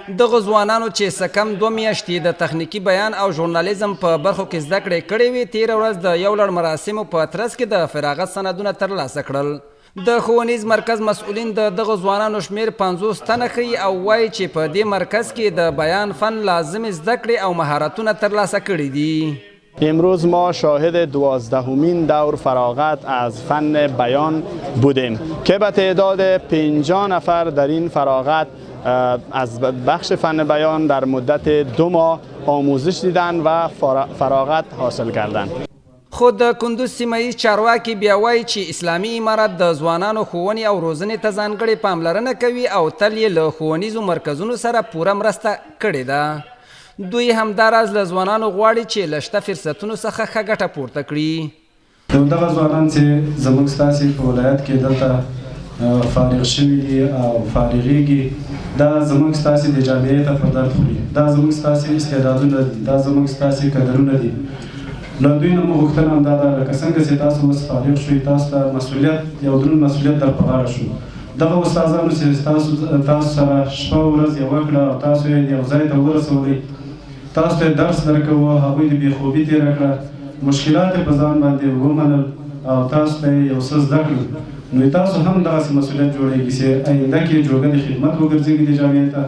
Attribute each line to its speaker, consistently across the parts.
Speaker 1: دغو ځوانانو چې څه کم دوه میاشتې د تخنیکي بیان او ژورنالیزم په برخو کې زده کړې کړې وې، تېره ورځ د یو لړ مراسمو په ترڅ کې د فراغت سندونه ترلاسه کړل. د ښوونیز مرکز مسؤلین د دغو ځوانانو شمېر 50 تنه ښيي او وايي چې په دې مرکز کې د بیان فن لازمې زده کړې او مهارتونه ترلاسه کړي دي.
Speaker 2: امروز ما شاهد 12مین دور فراغت از فن بیان بودیم که به تعداد 50 نفر در این فراغت از بخش فن بیان در مدت 2 ماه آموزش دیدن و فراغت حاصل کردند.
Speaker 1: خو د کندوز سیمه ییز چارواکي بیا وايي چې اسلامي امارت د ځوانانو ښوونې او روزنې ته ځانګړې پاملرنه کوي او تل یې له ښوونیزو مرکزونو سره پوره مرسته کړې ده. دوی همداراز له ځوانانو غواړي چې له شته فرصتونو څخه ښه ګټه پورته کړي.
Speaker 3: نو دغه ځوانان چې زموږ ستاسې په ولایت کې دلته فارغ شوي دي او فارغېږي، دا زموږ ستاسې د جامعې ته په درد خوري، دا زموږ ستاسې استعدادونه دي، دا زموږ ستاسې کدرونه دي. له دوی نه مو غوښتنه همدا ده، لکه څنګه چې تاسو اوس فارغ شوئ، تاسو ته مسؤلیت یو دروند مسؤلیت در په غاړه شو. دغه استادانو چې تاسو سره شپه او ورځ یوه کړه او تاسو یې یو ځای ته ورسولئ، تاسو ته یې درس درکوه، هغوی د بې خوبي تېره کړه، مشکلات یې په ځان باندې ومنل او تاسو ته یې یو څه زده کړل، نو تاسو هم دغسې مسؤلیت جوړېږي چې آینده کې جوګه د خدمت وګرځېږي د جامعې ته.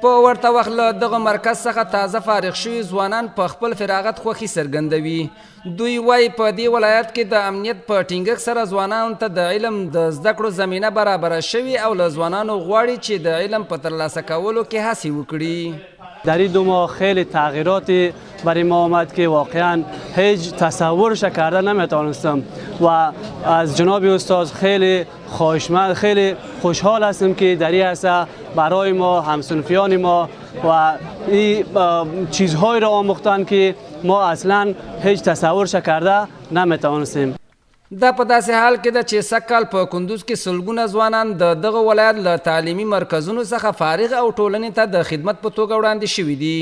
Speaker 1: په ورته وخت له دغه مرکز څخه تازه فارغ شوي ځوانان په خپل فراغت خوښي څرګندوي. دوی وايي، په دې ولایت کې د امنیت په ټینګښت سره ځوانانو ته د علم د زده کړو زمینه برابره شوې او له ځوانانو غواړي چې د علم په ترلاسه کولو کې هڅې وکړي.
Speaker 4: در این 2 ماه خیلی تغییرات برای ما آمد که واقعا هیچ تصورش کرده نمیتوانستم و از جناب استاد خیلی خواهشمند، خیلی خوشحال هستم که در این عرصه برای ما، همصنفیان ما و این چیزهایی را آموختن که ما اصلا هیچ تصورش کرده نمیتوانستیم.
Speaker 1: دا په داسې حال کې ده چې سږ کال په کندوز کې سلګونه ځوانان د دغه ولایت له تعلیمي مرکزونو څخه فارغ او ټولنې ته د خدمت په توګه وړاندې شوي دي.